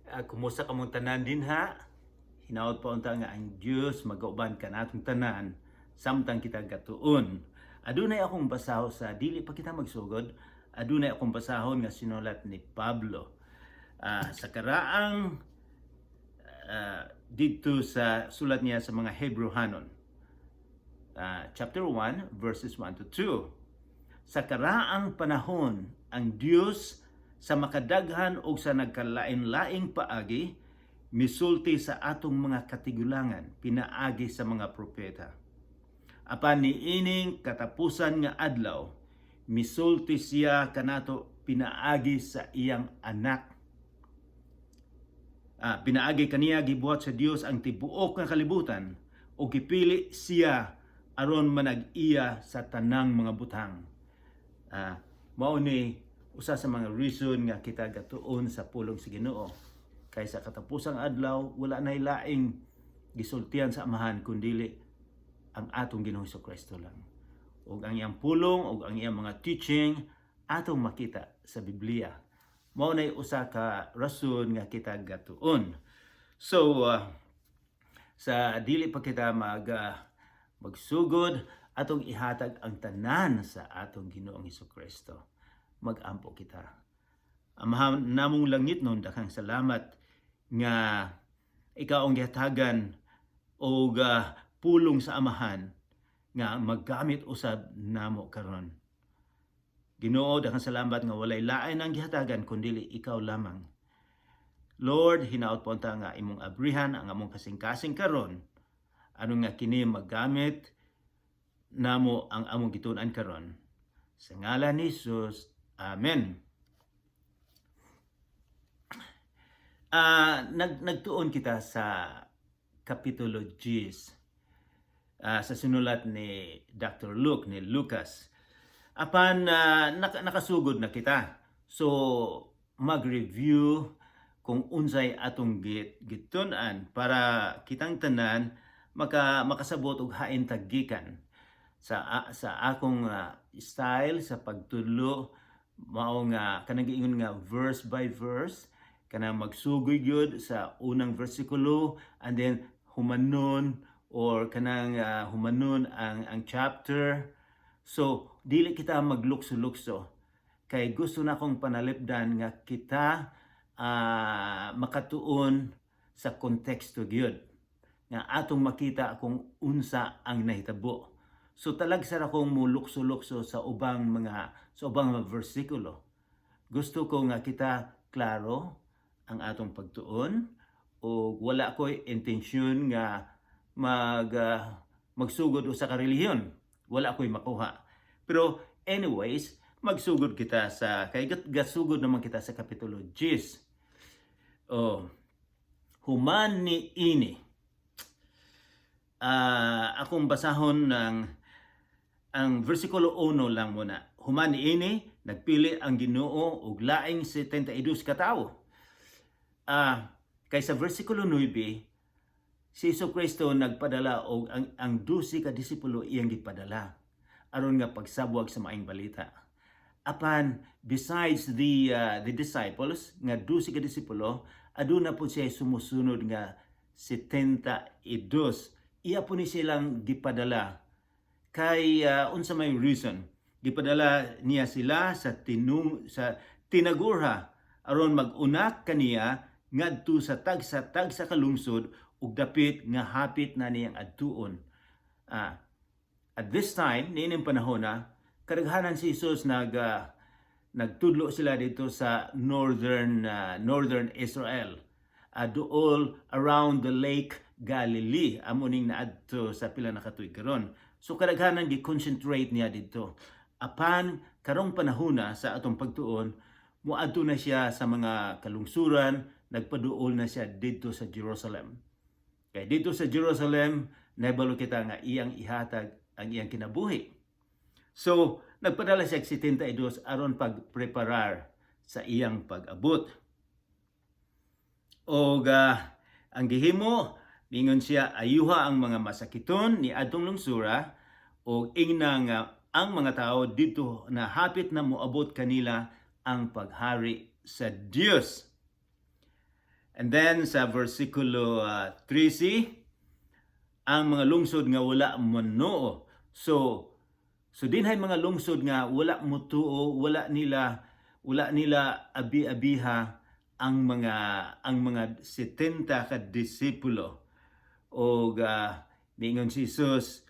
Kumusta kamong tanan dinha? Hinaot pa unta nga ang Dios magauban kanatong tanan samtang kita gatuon. Adunay akong basaho sa dili pa kita magsugod. Adunay akong basahon nga sinulat ni Pablo. Sa karaang didto sa sulat niya sa mga Hebreohanon. Chapter 1 verses 1 to 2. Sa karaang panahon, ang Dios sa makadaghan og sa nagkalain-laing paagi misulti sa atong mga katigulangan pinaagi sa mga propeta. Apan niining katapusan nga adlaw, misulti siya kanato pinaagi sa iyang Anak. Pinaagi kaniya gibuhat sa Dios ang tibuok nga kalibutan ug gipili siya aron manag-iya sa tanang mga butang. Mao ni usa sa mga reason nga kita gatuon sa pulong sa Ginoo. Kay sa katapusang adlaw, wala nay laing gisultian sa Amahan kundili ang atong Ginoong Kristo lang. Ug ang iyang pulong ug ang iyang mga teaching atong makita sa Biblia. Mao nay usa ka rason nga kita gatuon. So sa dili pa kita magsugod, atong ihatag ang tanan sa atong Ginoong Kristo. Magampo kita. Amahan namong langitnon, daghang salamat nga ikaw ang gihatagan og pulong sa Amahan nga maggamit usab namo karon. Ginoo, daghang salamat nga walay lain ang gihatagan kundi ikaw lamang. Lord, hinaot po unta nga imong abrihan ang among kasing-kasing karon. Ano nga kini maggamit namo ang among gitun-an karon. Sa ngalan ni Jesus. Amen. Nagtuon kita sa Kapitulo 10 sa sinulat ni Dr. Luke, ni Lucas. Apan nakasugod na kita. So mag-review kung unsay atong gitun-an para kitang tanan makasabot og hain ta gikan sa akong style sa pagtudlo, mao nga kanang giingon nga verse by verse, kanang magsugoy gyud sa unang versikulo and then humanon or kanang humanon ang chapter. So dili kita maglukso-lukso kay gusto na akong panalipdan nga kita makatuon sa konteksto gyud nga atong makita kung unsa ang nahitabo. So talagsa ra kong mulukso-lukso sa ubang mga versikulo. Gusto ko nga kita klaro ang atong pagtuon o wala ko'y intensyon nga magsugod usa ka relihiyon. Wala ko'y makuha. Pero anyways, magsugod kita sa kay gasugod naman kita sa Kapitulo 10. Oh, human ni ini. Akong basahon ng ang versikulo 1 lang muna. Human niini, nagpili ang Ginoo og laing 72 ka tawo. Kay sa versikulo 9, si Hesus Kristo nagpadala og ang 12 ka disipulo iyang gipadala aron nga pagsabwag sa Maayong Balita. Apan besides the disciples nga 12 ka disipulo, aduna po siya sumusunod nga 72. Iya po ni silang gipadala kay unsa may reason gipadala niya sila sa tinagurha aron mag-unak kaniya ngadto sa tagsa-tagsa ka lungsod ug dapit nga hapit na niyang adtuon. At this time, niining panahon na kadaghanan si Jesus nagtudlo sila dito sa northern Israel. Dool around the Lake Galilee amo ning naadto sa pila na katuig karon. So kadaghanan gi-concentrate niya didto. Apan karong panahona sa atong pagtuon, moadto na siya sa mga kalungsuran, nagpaduol na siya didto sa Jerusalem. Kay dito sa Jerusalem, nahibalo kita nga iyang ihatag ang iyang kinabuhi. So, nagpadala siya og 72 aron pagpreparar sa iyang pag-abot. Og ang gihimo, ningon siya, ayuha ang mga masakiton ni adtong lungsura og ingna nga ang mga tao didto na hapit na moabot kanila ang paghari sa Dios. And then sa versikulo 3c, ang mga lungsod nga wala monuo. So dinhay mga lungsod nga wala motuo, wala nila abi-abiha ang mga 70 ka disipulo. Og miingon si Jesus,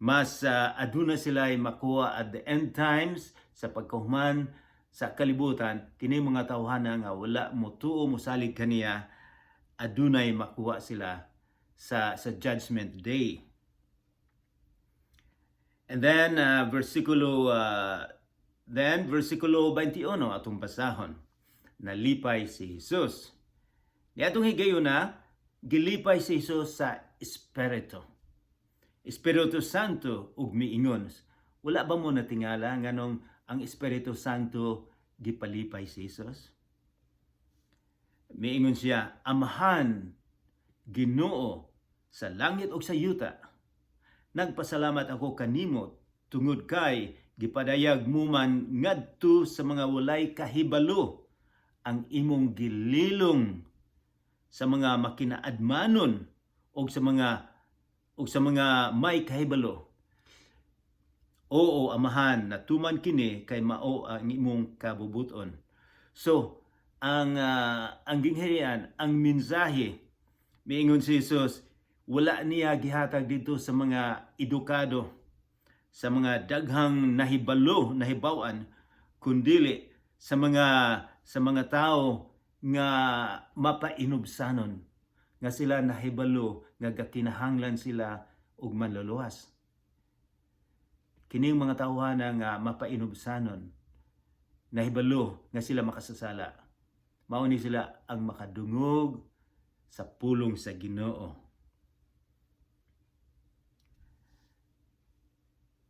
mas aduna sila ay makuha at the end times, sa pagkahuman sa kalibutan. Kini mga tawhana nga wala motuo, mosalig kaniya, adunay makuha sila sa Judgment Day. And then versikulo 21 atong basahon. Nalipay si Jesus. Niadtong higayuna, gilipay si Jesus sa Espiritu. Espiritu Santo ug miingon. Wala ba mo natingala nganong ang Espiritu Santo gipalipay si Jesus? Miingon siya, "Amahan, Ginoo sa langit ug sa yuta, nagpasalamat ako kanimo tungod kay gipadayag mo man ngadto sa mga walay kahibalo ang imong gililong sa mga makinaadmanon ug sa mga may kahibalo. Oo, Amahan, natuman kini kay mao ang imong kabubuton." So, ang gingharian, ang mensahe, miingon si Jesus, wala niya gihatag dito sa mga edukado, sa mga daghang nahibalo, nahibawan, kundili sa mga tao nga mapainubsanon, nga sila nahibalo nga gakinahanglan sila og manluluwas. Kining mga tawhana nga mapainubsanon, nahibalo nga sila makasasala, mao ni sila ang makadungog sa pulong sa Ginoo.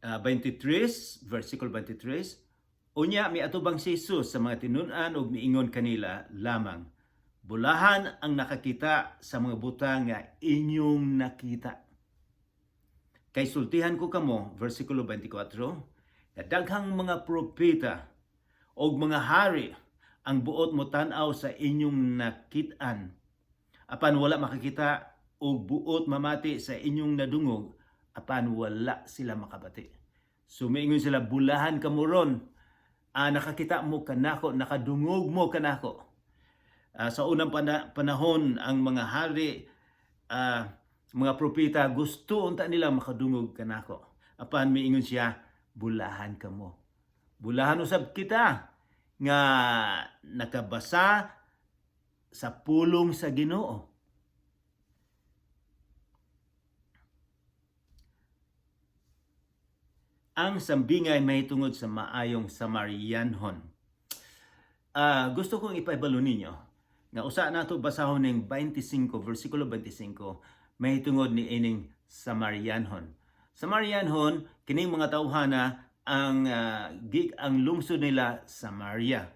23, versikulo 23, unya miatubang si Jesus sa mga tinun-an ug miingon kanila lamang, "Bulahan ang nakakita sa mga butang nga inyong nakita. Kay sultihan ko kamo," versikulo 24, "nga daghang mga propeta og mga hari ang buot mo tan-aw sa inyong nakit-an apan wala makakita, og buot mamati sa inyong nadungog apan wala sila makabati." So miingon sila, "Bulahan kamo ron. Nakakita mo kanako, nakadungog mo kanako." Sa unang panahon, ang mga hari, mga propeta, gusto unta nila makadungog kanako. Apan miingon siya, "Bulahan kamo." Bulahan usab kita nga nakabasa sa pulong sa Ginoo. Ang sambingay mahitungod sa maayong Samarianhon. Gusto kong ipaibalo ninyo nga usa nato basahon ning 25, versikulo 25, mahitungod ni ining Samarianhon. Samarianhon, kining mga tawhana ang lungsod nila Samaria.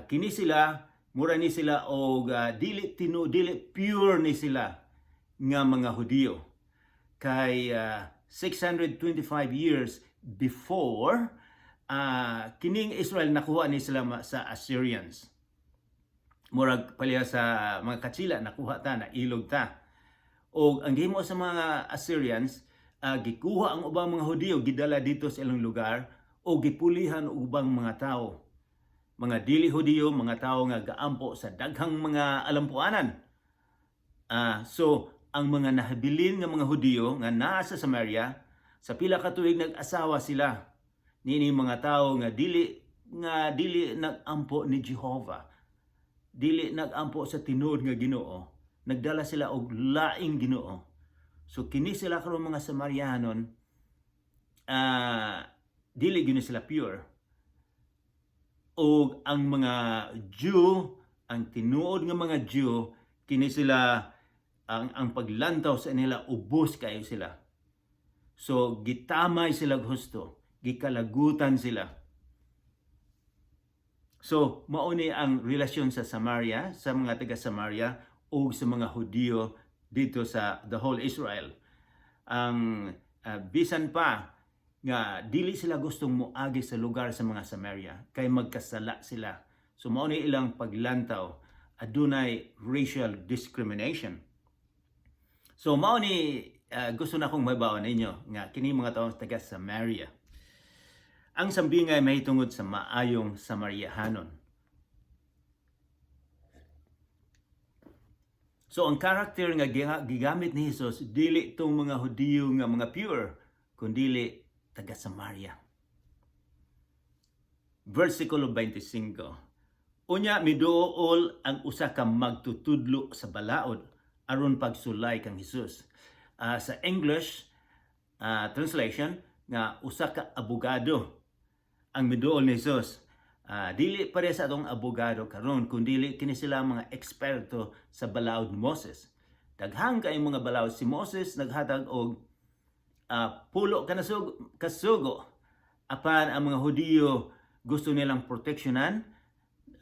Kini sila mura ni sila og dili tinu dili pure ni sila nga mga Hudiyo. Kay 625 years before, kining Israel nakuha ni sila sa Assyrians. Murag palihog sa mga katsila, nakuha ta, nailog ta. Og ang gihimo sa mga Assyrians, gikuha ang ubang mga Hudiyo, gidala dito sa ilang lugar o gipulihan og ubang mga tao. Mga dili Hudiyo, mga tao nga gaampo sa daghang mga alampuanan. So ang mga nahabilin nga mga Hudiyo nga naa sa Samaria, sa pila ka tuig nag-asawa sila niini mga tao nga dili nag-ampo ni Jehova. Dili nag-ampo sa tinuod nga Ginoo. Nagdala sila og laing Ginoo. So kini sila karon mga Samarianon, dili gyud sila pure. Og ang mga Jew, ang tinuod nga mga Jew, kini sila ang paglantaw sa nila, ubos kayo sila. So gitamay sila husto, gikalagutan sila. So mao ni ang relasyon sa Samaria, sa mga taga Samaria ug sa mga Hudiyo dito sa the whole Israel. Ang bisan pa nga dili sila gustong moagi sa lugar sa mga Samaria kay magkasala sila. So mao ni ilang paglantaw. Adunay racial discrimination. So mao ni gusto na akong mabaon ninyo nga kini mga tawo taga Samaria. Ang sambingay mahitungod sa maayong Samariahanon. So ang karakter nga gigamit ni Jesus, dili tong mga Hudiyo nga mga pure, kundili taga Samaria. Versikulo 25. Unya miduol ang usa ka magtutudlo sa balaod aron pagsulay kang Hesus. Sa English translation nga usa ka abogado ang miduol ni Jesus. Dili pare sa atong abogado karon, kundili kini sila mga eksperto sa balaod ni Moses. Daghang kayong mga balaod si Moses, naghatag og pulo ka kasugo. Apan ang mga Hudiyo gusto nilang proteksyonan,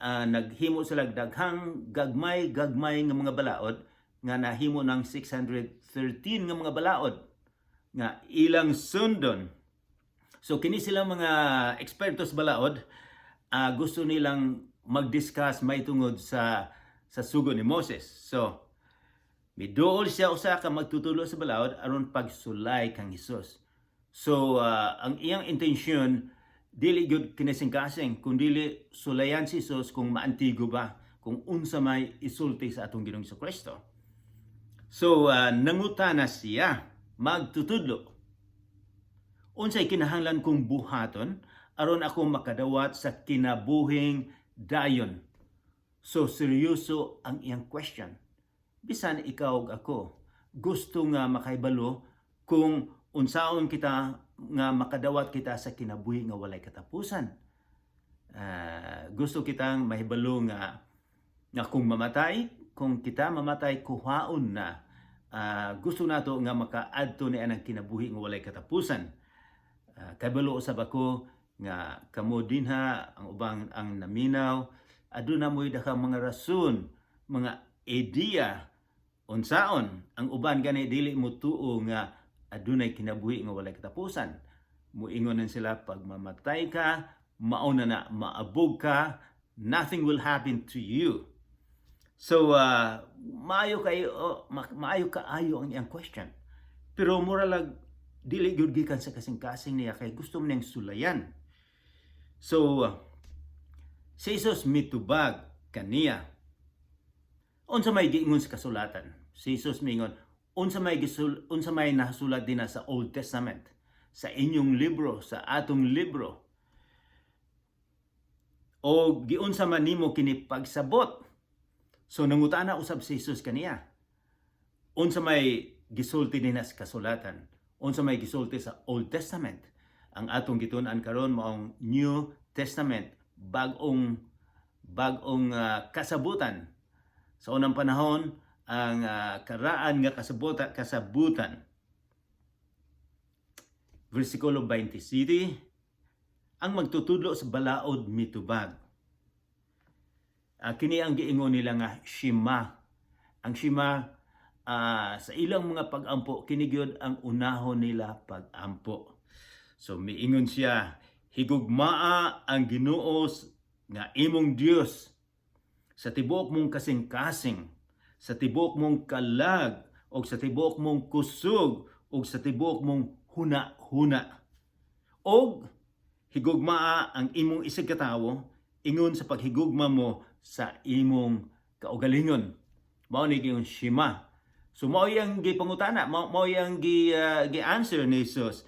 naghimo sila daghang gagmay gagmay nga mga balaod nga nahimo ng 613 nga mga balaod nga ilang sundon. So kini sila mga eksperto sa balaod, gusto nilang mag-discuss may tungod sa sugo ni Moses. So miduol siya usa ka magtutulo sa balaod aron pagsulay kang Hesus. So ang iyang intensyon dili gyud kinesing-kasing, kundili sulayan si Jesus kung maantigo ba, kung unsa may isulti sa atong Ginoong Kristo. So nangutana siya, "Magtutudlo, unsay kinahanglan kong buhaton aron ako makadawat sa kinabuhing dayon?" So seryoso ang iyang question. Bisan ikaw ug ako, gusto nga makaibalo kung unsaon kita nga makadawat kita sa kinabuhi nga walay katapusan. Gusto kitang mahibalo nga kung mamatay, kung kita mamatay, kuhaon na. Gusto nato nga makaadto ni anang kinabuhi nga walay katapusan. Kabalo usab ako nga kamo dinha, ang ubang ang naminaw, aduna mo'y daghang mga rason, mga ideya unsaon. Ang uban gani dili mo tuo nga adunay kinabuhi nga walay katapusan. Muingon nan sila, pag mamatay ka, mauna na, maabog ka, nothing will happen to you. So maayo kayo, oh, maayo kaayo ang iyang question. Pero mura lag dili gyud gikan sa kasing-kasing niya kay gusto mo niyang sulayan. So si Jesus mitubag kaniya. "Unsa may giingon sa kasulatan?" Si Jesus mingon, "Unsa may nasulat dinha sa Old Testament, sa inyong libro, sa atong libro? O giunsa man nimo kini pagsabot?" So nangutana usab si Jesus kaniya. Unsa may gisulti dinha sa kasulatan? Unsa may gisulti sa Old Testament? Ang atong gitun-an karon maong New Testament, bag-ong kasabutan. Sa unang panahon, ang karaan nga kasabutan. Versikulo 27, ang magtutudlo sa balaod mitubag. Kini ang giingon nila nga Shema. Ang Shema, sa ilang mga pag-ampo, kini gyud ang unahon nila pag-ampo. So miingon siya, "Higugmaa ang Ginoo nga imong Dios sa tibuok mong kasing-kasing, sa tibuok mong kalag, o sa tibuok mong kusog, o sa tibuok mong huna-huna. Og higugmaa ang imong isigkatawo ingon sa paghigugma mo sa imong kaugalingon." Mao ni yung Shema. So mao yang gipangutana, mao yang gi-answer ni Jesus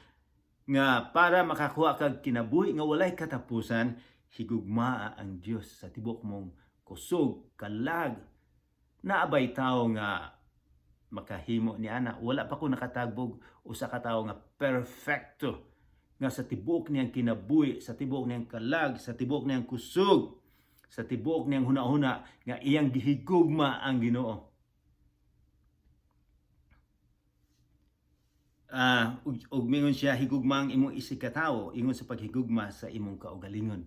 nga para makakuha kag kinabuhi nga walay katapusan, higugmaa ang Dios sa tibuok mong kusog, kalag. Naabay tawo nga makahimo ni ana? Wala pa ko nakatagbog usa ka tawo nga perfecto nga sa tibuok niyang kinabuhi, sa tibuok niyang kalag, sa tibuok niyang kusog, sa tibuok niyang huna-huna nga iyang gihigugma ang Ginoo. Ug mingon siya, "Higugma ang imong isigkatawo ingon sa paghigugma sa imong kaugalingon."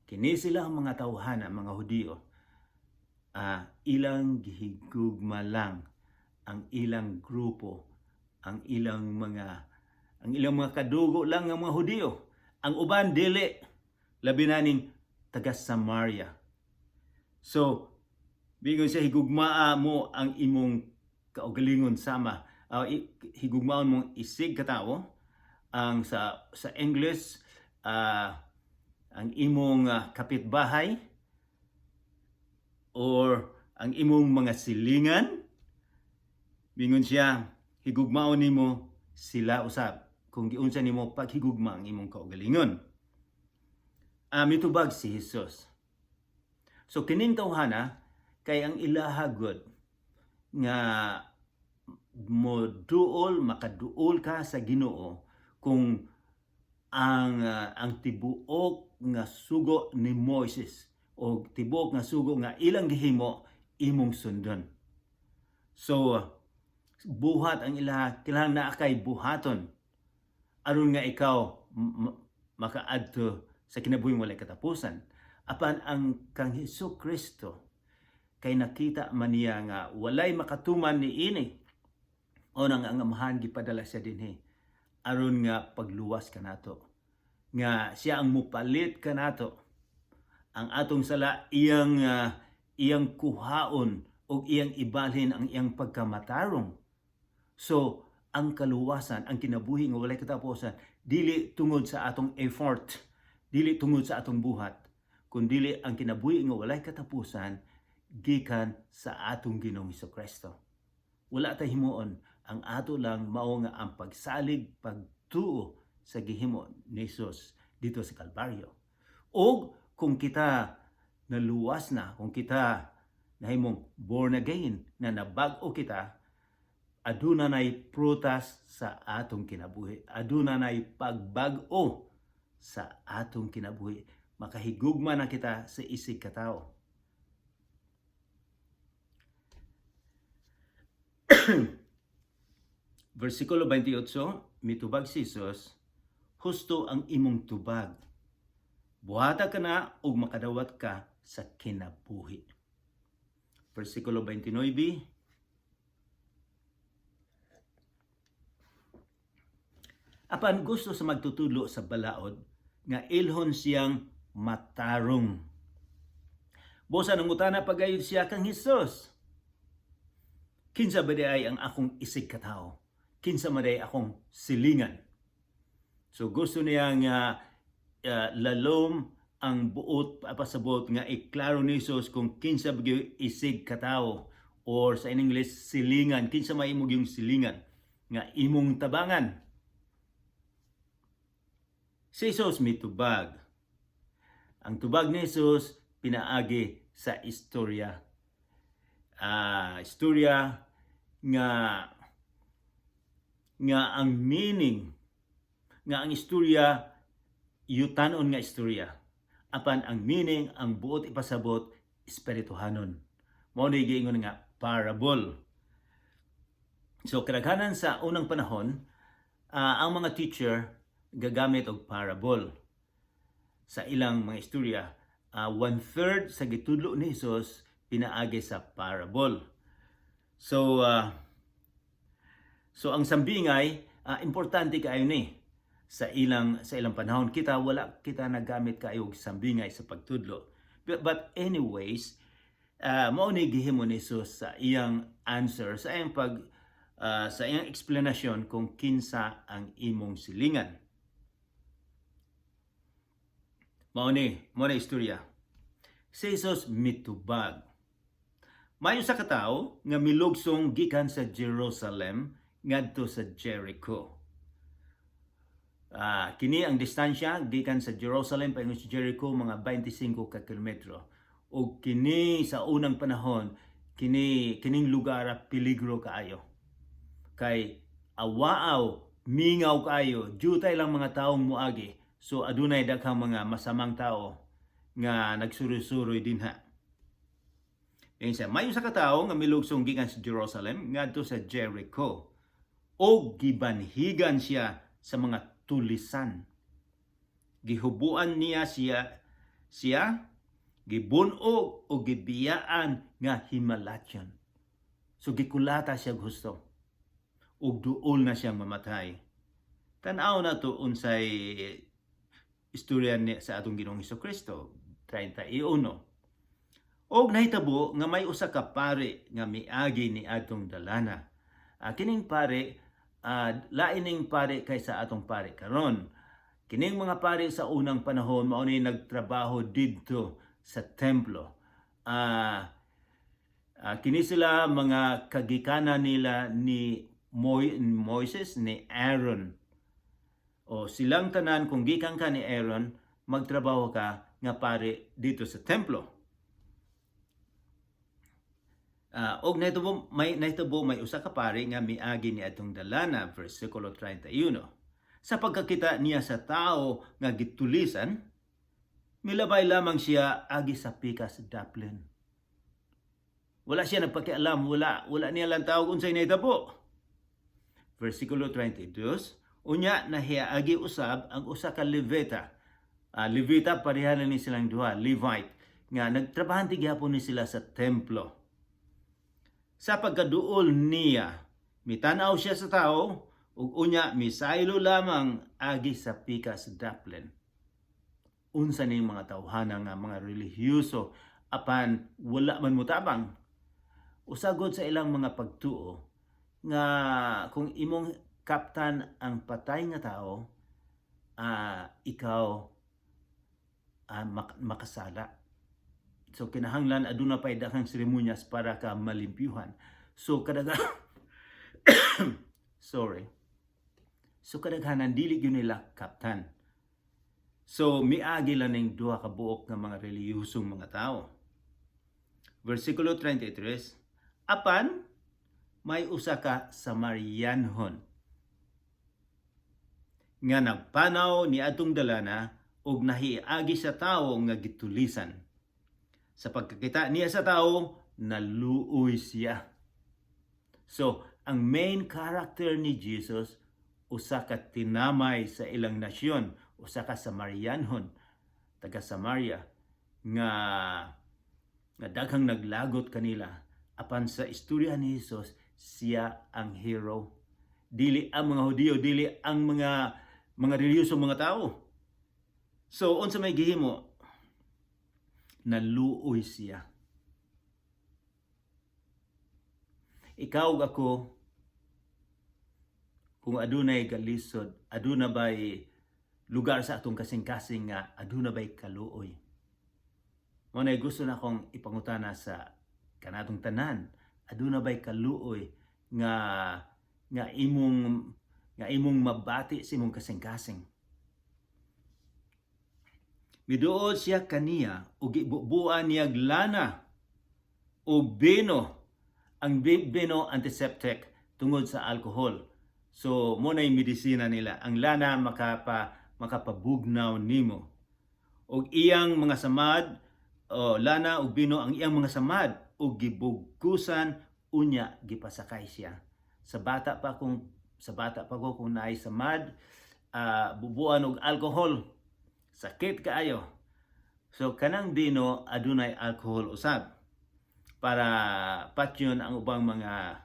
Kini sila ang mga tawhana, mga Hudiyo. Ilang gihigugma lang ang ilang grupo, ang ilang mga kadugo lang nga mga Hudiyo. Ang uban dili, labi na ning taga Samaria. So Miingon siya, "Higugmaa mo ang imong kaugalingon sama higugmaon mong isig katawo." Ang sa English, ang imong kapitbahay or ang imong mga silingan. Miingon siya, higugmaon nimo sila usab kung giunsa nimo paghigugma ang imong kaugalingon. Mitubag si Jesus. So kining tawhana kay ang ilaha gud nga mo duol, makaduol ka sa Ginoo kung ang tibuok nga sugo ni Moises o tibuok nga sugo nga ilang gihimo imong sundon. So buhat ang ilaha, kailangan naa kay buhaton aron nga ikaw makaadto sa kinabuhing walay katapusan. Apan ang kang Hesus Kristo kay nakita man niya nga walay makatuman ni ini. O nang ang Amahan gipadala siya dinhi aron nga pagluwas kanato. Nga siya ang mupalit kanato. Ang atong sala iyang kuhaon ug iyang ibalhin ang iyang pagkamatarong. So, ang kaluwasan, ang kinabuhi nga walay katapusan, dili tungod sa atong effort, dili tungod sa atong buhat, kundili ang kinabuhi nga walay katapusan gikan sa atong Ginoong Kristo. Wala tay himuon, ang ato lang mao nga ang pagsalig, pagtuo sa gihimo ni Jesus dito sa Kalbaryo. O kung kita naluwas na, kung kita nahimong born again, na nabag-o kita, aduna nay prutas sa atong kinabuhi. Aduna nay pagbag-o sa atong kinabuhi. Makahigugma na kita sa isig katao. Versikulo 28, mitubag si Jesus, "Husto ang imong tubag. Buhata ka na ug makadawat ka sa kinabuhi." Versikulo 29, apan gusto sa magtutudlo sa balaod nga ilhon siyang matarong. Busa nangutana pagayod siya kang Hesus, "Kinsa ba ay ang akong isig katao? Kinsa man diay akong silingan?" So gusto niya nga lalom ang buot pasabot nga iklaro ni Jesus kung kinsa ba gyud isig katao or sa in English silingan, kinsa may imo yung silingan nga imong tabangan. Si Jesus mitubag. Ang tubag ni Jesus pinaagi sa istorya. Istorya nga ang meaning nga ang istorya yutanon nga istorya, apan ang meaning, ang buot ipasabot, espirituhanon. Mao ni giingon nga parable. So kadaghanan sa unang panahon, ang mga teacher gagamit og parable sa ilang mga istorya. One third sa gitudlo ni Jesus pinaagi sa parable. So ang sambingay, importante kaayo ni sa ilang panahon. Kita, wala kita nagamit kaayo og sambingay sa pagtudlo. But anyways, mao ni gihimo ni Jesus sa iyang answer, sa iyang explanation kung kinsa ang imong silingan. Mao ni istorya. Si Jesus mitubag. May usa ka tawo nga milugsong gikan sa Jerusalem ngadto sa Jericho. Kini ang distansya gikan sa Jerusalem paingon sa Jericho, mga 25 ka kilometro. Ug kini sa unang panahon, kini kining lugar peligro kaayo. Kay awaaw, mingaw kaayo, jutay lang mga taong muagi. So adunay daghang mga masamang tao nga nagsuroy-suroy dinha. Ingon siya, may usa ka tawo nga milugsong gikan sa Jerusalem ngadto sa Jericho o gibanhigan siya sa mga tulisan. Gihubuan niya siya, gibunog o gibiyaan nga himalatyon. So gikulata siya gusto ug duol na siyang mamatay. Tan-aw na to unsay istorya ni sa atong Ginoong Kristo 31. Og nahitabo nga may usa ka pari nga miagi ni adtong dalana. Kining pari, lain ning pari kaysa atong pari karon. Kining mga pari sa unang panahon mao ni nagtrabaho didto sa templo. Kini sila mga kagikanan nila ni Moises, ni Aaron. O silang tanan, kung gikan ka ni Aaron, magtrabaho ka nga pari dito sa templo. Og nahitabo may usa ka pari nga miagi ni atong dalana, versikulo 31. Sa pagkakita niya sa tao nga gitulisan, milabay lamang siya agi sa pikas daplin. Wala siya nagpakialam, wala niya lang tawag unsay nahitabo. Versikulo 32, unya nahiagi usab ang usa ka Levita. Levita, pareha na ni silang duha, Levite, nga nagtrabahante gyapon ni sila sa templo. Sa pagkaduol niya, mitanaw siya sa tao, ug unya misaylo lamang agi sa pikas daplin. Unsa ning mga tawhana nga mga relihiyoso apan wala man motabang? Usagod sa ilang mga pagtuo nga kung imong kaptan ang patay nga tao, ikaw makasala. So kinahanglan aduna pay daghang seremonyas para ka malimpyuhan. So kadaga sorry. So kadaghanan dili gyud nila kaptan. So miagi lang ning duha ka buok nga mga relihiyosong mga tao. Versikulo 33, apan may usa ka Samarianhon nga nagpanaw ni atong dalana ug nahiagi sa tawo nga gitulisan. Sa pagkakita niya sa tao, naluoy siya. So, ang main character ni Jesus, usa ka tinamay sa ilang nasyon, usa ka Samarianhon, taga Samaria, nga daghang naglagot kanila. Apan sa istorya ni Jesus, siya ang hero. Dili ang mga Hudiyo, dili ang mga relihiyosong mga tao. So, unsa may gihimo? Naluoy siya. Ikaw ug ako, kung adunay galisod, aduna bay lugar sa atong kasing-kasing nga aduna bay kaluoy? Mao nay gusto na akong ipangutana sa kanatong tanan, aduna bay kaluoy nga imong mabati sa imong kasing-kasing? Miduol siya kaniya ug gibubuan niya lana ug bino. Ang bino, antiseptic tungod sa alcohol. So mo na medisina nila. Ang lana makapabugnaw nimo. Og iyang mga samad, o lana ug bino ang iyang mga samad ug gibugkusan, unya gipasakay siya. Sa bata pa ko, kung naay samad, bubuan og alcohol, sakit kaayo. So kanang bino adunay alcohol usab para patyon ang ubang mga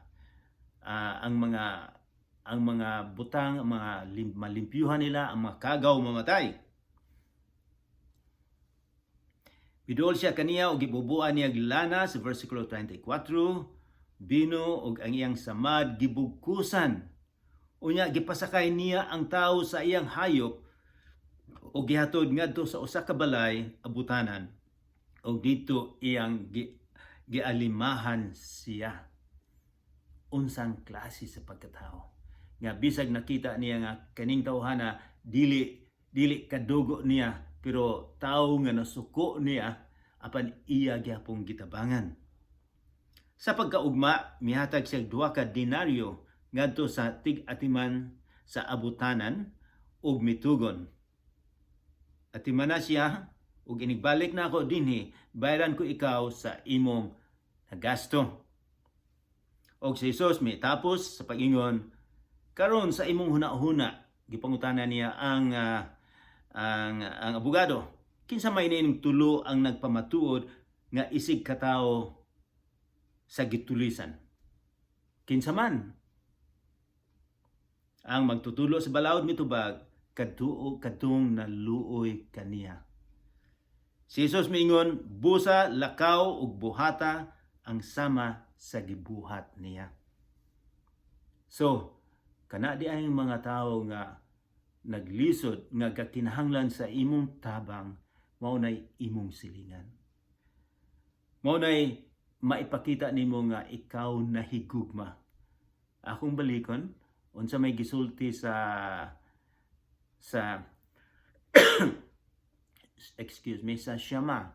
ang mga butang, ang mga malimpyuhan nila, ang mga kagaw mamatay. Miduol siya kaniya og gibubuan niya lana sa versikulo 34, bino og ang iyang samad gibugkusan. Unya gipasakay niya ang tao sa iyang hayop og gihatod ngadto sa usa ka balay abutanan og didto iyang gialimahan siya. Unsang klase sa pagkatao nga bisag nakita niya nga kaning tawhana dili kadugo niya, pero tao nga nasuko niya, apan iya gyapong gitabangan? Sa pagkaugma, mihatag siya 2 ka denaryo ngadto sa tig-atiman sa abutanan ug mitugon, "Atimana siya ug inigbalik na ako dinhi, bayaran ko ikaw sa imong nagasto." Og si Jesus mitapos sa pag-ingon, "Karon, sa imong huna-huna," gipangutana niya ang abogado, "kinsa may niining tulo ang nagpamatuod nga isig katawo sa gitulisan? Kinsa man?" Ang magtutulo sa balaod mitubag, "Kadtuo kadtong naluoy kaniya." Si Jesus miingon, "Busa, lakaw ug buhata ang sama sa gibuhat niya." So, kana di ang mga tao nga naglisod nga gakinahanglan sa imong tabang, mao nay imong silingan. Mao nay maipakita nimo nga ikaw nahigugma. Akong balikon unsa may gisulti sa excuse me, sa Shema.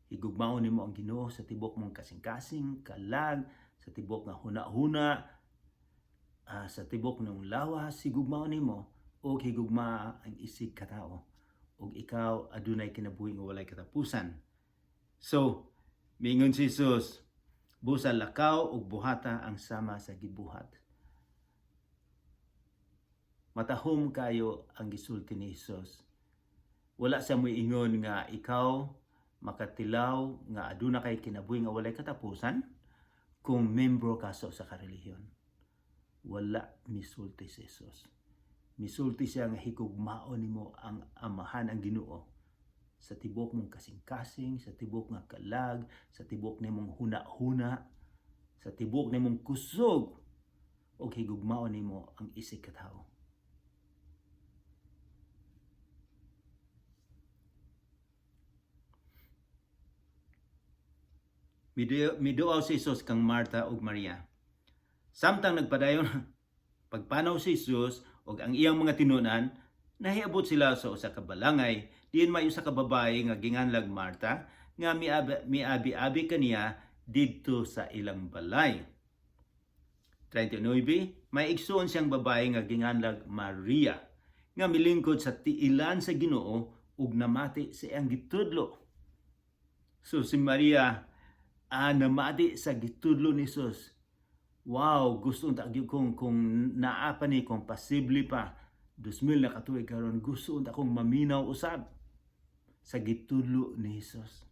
Higugmaon nimo ang Ginoo sa tibok mong kasing-kasing, kalag, sa tibok nga huna-huna, sa tibok ng lawas, higugmaon nimo og higugma ang isig katao ug ikaw adunay kinabuhi nga walay katapusan. So, miingon si Jesus, "Busa, lakaw ug buhata ang sama sa gibuhat." Matahom kayo ang gisulti ni Jesus. Wala siya moingon nga ikaw makatilaw nga aduna kay kinabuhi nga walay katapusan kung membro ka sa usa ka relihiyon. Wala misulti si Jesus. Misulti siya nga higugmaon nimo ang Amahan, ang Ginoo, sa tibok mong kasing-kasing, sa tibok nga kalag, sa tibok nimong huna-huna, sa tibok nimong kusog, ug higugmaon nimo ang isig katawo. Miduaw si Jesus kang Marta ug Maria. Samtang nagpadayon pagpanaw si Jesus ug ang iyang mga tinunan, nahiabot sila sa usa ka balangay, diin may usa ka babaye nga ginganlag Marta nga miabi-abi kaniya didto sa ilang balay. 39, may igsuon siyang babaye nga ginganlag Maria nga milingkod sa tiilan sa Ginoo ug namati sa iyang gitudlo. So si Maria namati sa gitudlo ni Jesus. Wow, gusto unta gyud kung naa pa ni, kung posible pa 2000 na katuig karon, gusto unta kong maminaw usab sa gitudlo ni Jesus.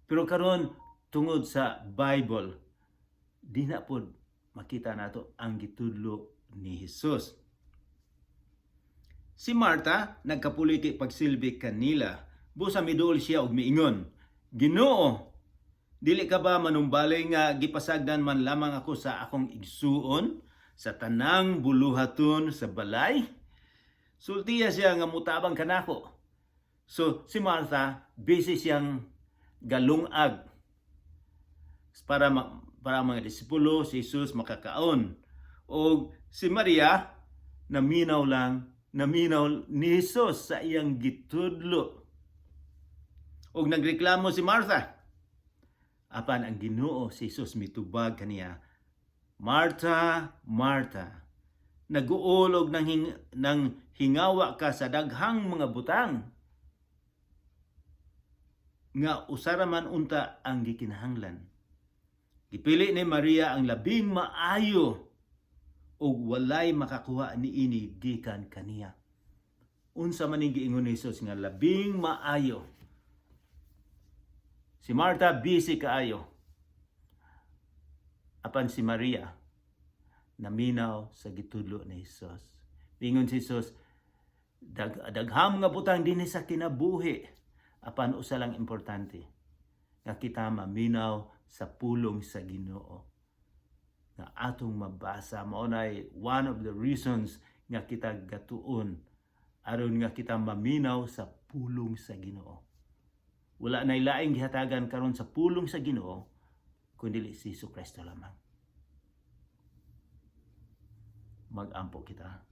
Pero karon, tungod sa Bible, di na pod makita nato ang gitudlo ni Jesus. Si Marta nagkapuliki pagsilbi kanila. Busa miduol siya og miingon, "Ginoo, dili ka ba manumbali nga gipasagdan man lamang ako sa akong igsuon sa tanang buluhaton sa balay? Sultiya siya nga mutabang kanako." So si Martha busy siyang galungag para ang mga disipulo si Jesus makakaon. O si Maria naminaw lang, naminaw ni Jesus sa iyang gitudlo. Og nagreklamo si Martha. Apan ang Ginoo si Jesus mitubag kaniya, "Martha, Martha, naguol og nang hingawa ka sa daghang mga butang nga usara man unta ang gikinahanglan. Gipili ni Maria ang labing maayo ug walay makakuha niini gikan kaniya." Unsa man ning giingon ni Jesus nga labing maayo? Si Martha busy kaayo. Apan si Maria naminaw sa gitudlo ni Jesus. Ingon si Jesus, daghang mga butang dinhi sa kinabuhi, apan usa lang importante nga kita maminaw sa pulong sa Ginoo nga atong mabasa. Mao nay one of the reasons nga kita gatuon, aron nga kita maminaw sa pulong sa Ginoo. Wala nay laing gihatagan karon sa pulong sa Ginoo kundi si Hesus Kristo lamang. Magampo kita.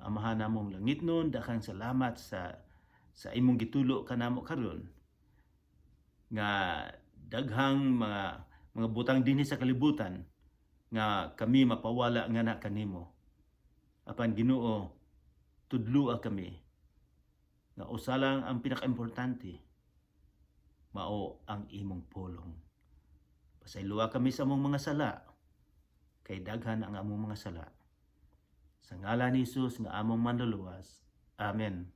Amahan namong langitnon, daghang salamat sa imong gitulo kanamo karon nga daghang mga butang dinhi sa kalibutan nga kami mapawala nga na kanimo. Apan Ginoo, tudloa kami nga usa lang ang pinakaimportante, mao ang imong pulong. Pasayloa kami sa among mga sala, kay daghan ang among mga sala. Sa ngalan ni Jesus nga among manluluwas. Amen.